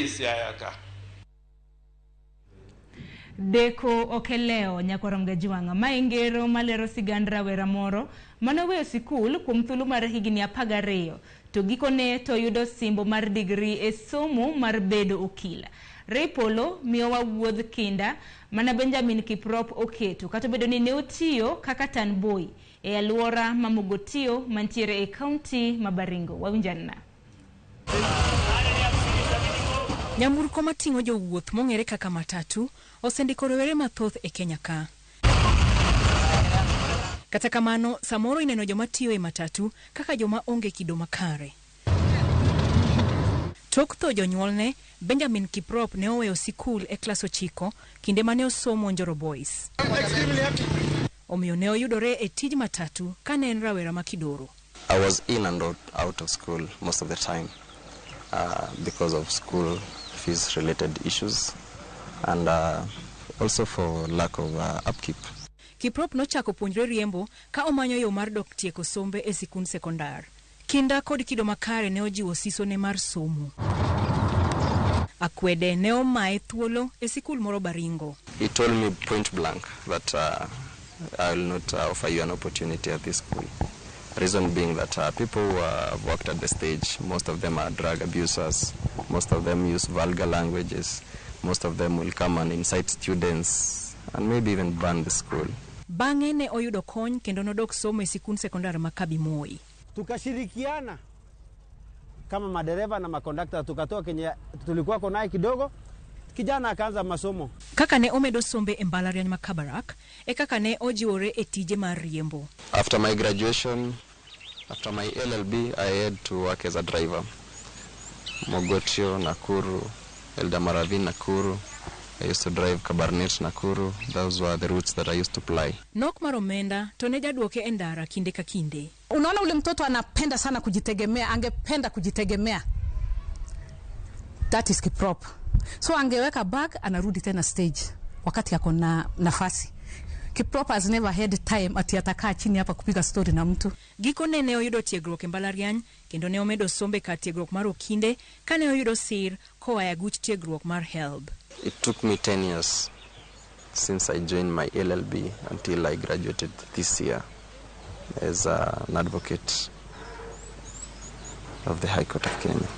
Siaya ka. Deko ok elewo nyakwar Mgajwang'a. Ma e ngero malero sigand rawera moro manoweyo sikul kuom thuolo mar higni 12 to gikone to yudo simbo mar digri e somo mar bedo okil. Ray Polo miyowa wuodh kinda mana Benjamin Kiprop oketo kata obedo ni ne otiyo kaka tanboy e alwora ma Mogotio mantiere e kaunti ma Baringo. Wawinjanna. Nyamburko mating'o jowuoth mong'ere kaka matatu osendiko rowere mathoth e Kenya ka. Kata kamano, samoro ineno joma tiyo e matatu kaka joma onge kido makare. Tok tho jonyuolne, Benjamin Kiprop ne oweyo sikul e klas 9 kinde mane osomo Njoro Boys. Omiyo ne oyudore e tij matatu kane en rawera ma kidoro. I was in and out of school most of the time because of school fees related issues and also for lack of upkeep. Kiprop nochako puonjre riembo ka omanyo yo mar dok tieko sombe e sikund sekondar. Kinda kod kido makare ne ojiwo sisone mar somo. Akwede ne omaye thuolo e sikul moro Baringo. He told me point blank that I will not offer you an opportunity at this school. Reason being that people who have worked at the stage, most of them are drug abusers, most of them use vulgar languages, most of them will come and incite students and maybe even burn the school. Bang'e ne oyudo kony kendo nodok somo e sikund sekondar ma Kabimoi. Tukashirikiana kama madereva na makondakta, tukatoa kenye tulikuwa naye kidogo, kijana akaanza masomo. Kaka ne omedo sombe e mbalariany ma Kabarak, e kaka ne ojiwore e tije mar riembo. After my graduation, after my LLB, I had to work as a driver. Mogotio, Nakuru, Eldama Ravine, Nakuru. I used to drive Kabarnet, Nakuru. Those were the routes that I used to ply. Nok mar omenda to ne jaduoke e ndara kinde ka kinde. Unaona ule mtoto anapenda sana kujitegemea, angependa kujitegemea. That is Kiprop. So angeweka bag anarudi tena stage wakati ako na nafasi. Kiprop has never had time ati atakaa chini hapa kupiga story na mtu. Gikone ne oyudo tiegruok e mbalariany kendo ne omedo sombe kar tiegruok mar okinde kane oyudo sir koa e aguch tiegruok mar HELB. It took me 10 years since I joined my LLB until I graduated this year as an advocate of the High Court of Kenya.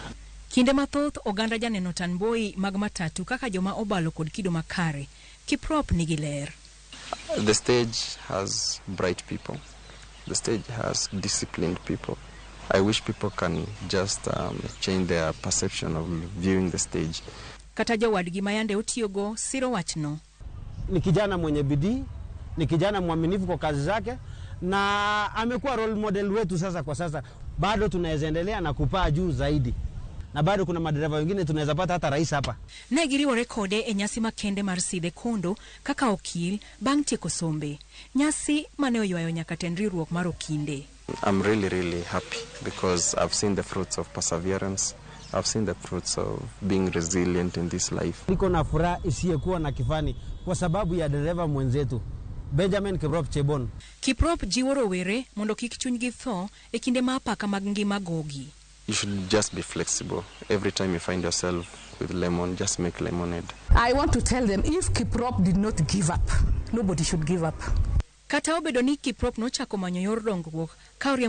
Kinde mathoth oganda janeno tanboi mag matatu kaka joma obalo kod kido makare. Kiprop nigi ler. The stage has bright people. The stage has disciplined people. I wish people can just change their perception of viewing the stage. Kata jowadgi ma yande otiyogo siro wachno. Ni kijana mwenye bidii, ni kijana mwaminifu kwa kazi zake na amekuwa role model wetu sasa kwa sasa. Bado tunaweza endelea na kupaa juu zaidi, na bado kuna madereva wengine tunaweza pata hata rais hapa. Ne giriwore kode e nyasi makende mar sidhe kondo kaka okil bang' tieko sombe. Nyasi mane oywayo nyaka tend riwruok mar okinde. I'm really, really happy because I've seen the fruits of perseverance. I've seen the fruits of being resilient in this life. Niko na furaha isiyekuwa na kifani kwa sababu ya dereva mwenzetu Benjamin Kiprop Chebon. Kiprop jiwo rowere mondo kik chunygi tho e kinde ma apaka mag ngima gogi. You should just be flexible. Every time you find yourself with lemon, just make lemonade. I want to tell them if Kiprop did not give up, nobody should give up. Kata obedo ni Kiprop nochako manyo yor dongruok ka oriembo